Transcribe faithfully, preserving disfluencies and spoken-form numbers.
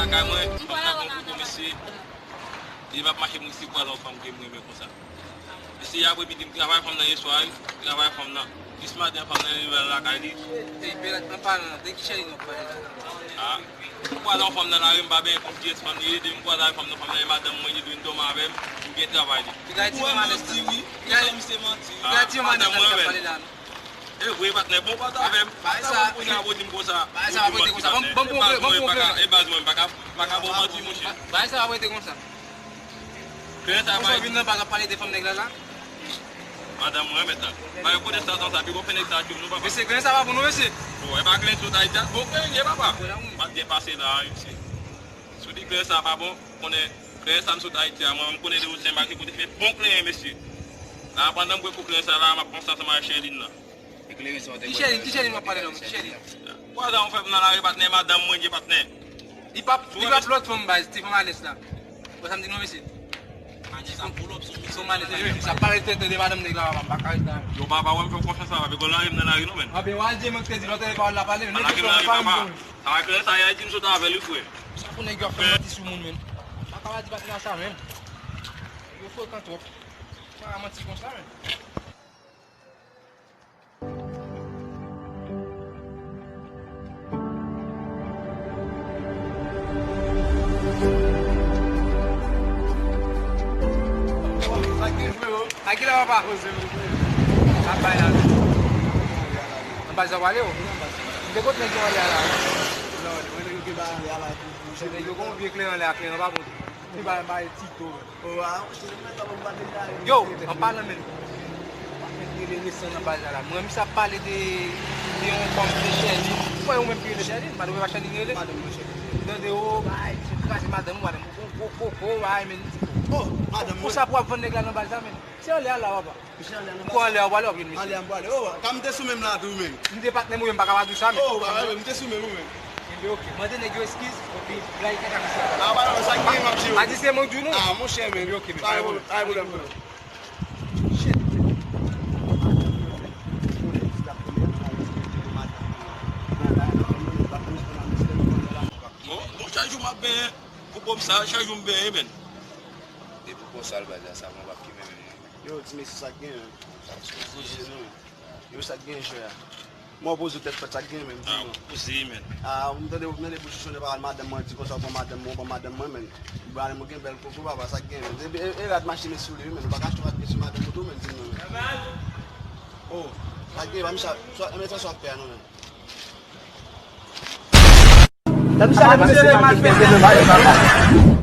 Kay mwen, fanm nan bon koko, mesye. Li p ap mache pou si pral yon fanm ke m renmen konsa. Mesye, apre midi, m travay fanm nan yè swa, wi. M travay fanm nan. Jis maten, fanm nan rive lakay li. Ey, Bèlat, an palan, de ki chèri nou ap pale la? Ah. M kwaze yon fanm nan lari, m pa benyen konfyans fanm li ye, depi m kwaze avèk fanm nan, fanm nan e madanm mwen, li vin dòmi avè m, m gen travay li. Piga di manti, wi. Piga di manti, wi. Ah, madanm mwen menm. E vre, patnè, bon, kwaze avè m. Bagay sa, bagay sa pa pou rete konsa. Ban m, ban m pran, ban m pran. E baz mwen, m pa ka, m pa ka ba w manti, monchè. Bagay sa pa pou rete konsa. Kleren sa pa vin nan baz ap pale de fanm nèg la la. Madanm mwen, mèt la. Ba yo kote sa, sa, sa, pi bon fè nèg sa tchoum nou, papa. Mesye, kleren sa pa pou nou, mesye. Bon, e pa kleren sot Ayiti a. Bon, kleren ye, papa. M ap byen pase la, mesye. Si w di kleren sa pa bon, konnen kleren sa m sot Ayiti a, mwen, m konnen de ou Senmak, kote fè bon kleren, mesye. La, pandan m bwè kou kleren sa la, m ap panse ansanm ak Chèlin nan. Ki Chèlin, ki Chèlin w ap pale la, ki Chèlin? Kwaze yon fanm nan lari, patnè, madanm mwen ye, patnè. Li p ap, li p ap lòt fanm, baz, ti fanm Alès la. Wè sa m di nou, mesye? Son Alès, mesye, sa pale tenten de madanm nèg la, papa, m pa ka ret la. Yo, papa, wè m fè w konfyans la, papa, gòl lari m nan lari, non, men. Anben, w al di mwen ki te di lòt, e pawòl la pale, men nèg yo fè w pa m bon. Sa va klè sa, y a di m sot avè l, wi, frè. Sa pou nèg yo ap fè manti sou moun, men. M pa ka di patnè sa, men. Yo frekan twòp. Sa manti konsa, men. Sa ki la, papa? Sa bay la. Anba sa w ale, o. M te kote nèg yo ale a la. Nèg yo gen yon vye kleren anlè a, kleren pa bon. Li bay, bay ti do. Yo, an palan menm. Mwen rele resan nan baz la la. Mwen, misye ap pale de, de yon fanm de Chèlin. Mwen, ou menm ki rele Chèlin, madanm mwen pa Chèlin rele. Madanm mwen Chèlin. Tande, o, bay, misye kraze madanm ou, madanm ou, gwo, gwo koko, bay, men. O, madanm mwen. Konsa pou ap vann nèg la nan baz la, men. Se anlè a la, papa. Misye anlè a nan baz la. Kou anlè a, w ale, w ap jwenn misye. Anlè a, m pwale. O, ka m te sou menm la tou, men. M te patnè mwen, m pa ka pa di w sa, men. O, bay, bay, men, m te sou menm, ou menm. Enben, oke. Mande nèg yo eskiz, epi blayi kaka misye. A, pa nan sa k gen, m ap jere. A di se mwen k di w non. A, monchè, men. Enben, oke, men. Pa gen pwoblèm, frè. Shit. Bon, bon, chak jou m ap benyen. Pou kòb sa, chak jou m benyen, men. Depi konsa, l bay la, sa, mwen p ap kenbe menm non. Yo, ti mesye, sa k gen, men. Sa k gen, non. Yo, sa k gen jwe a? Mwen poze tèt fèt, sa k gen menm, di mwen. Poze, men. A, m tande, m tande pou chichon de pawòl madanm mwen, di konsa, w pran madanm mwen, w pran madanm mwen, men. Ou pale, mwen gen bèl koko, papa, sa k gen, men. E, e, e rad mache men sou li, wi, men. Ou pa ka achte rad men sou madanm ou tou, men, di mwen, men. O, sa k gen, pa misye, swa, men sa swa fè a, non, men. Sa misye ale pou sere malfektè.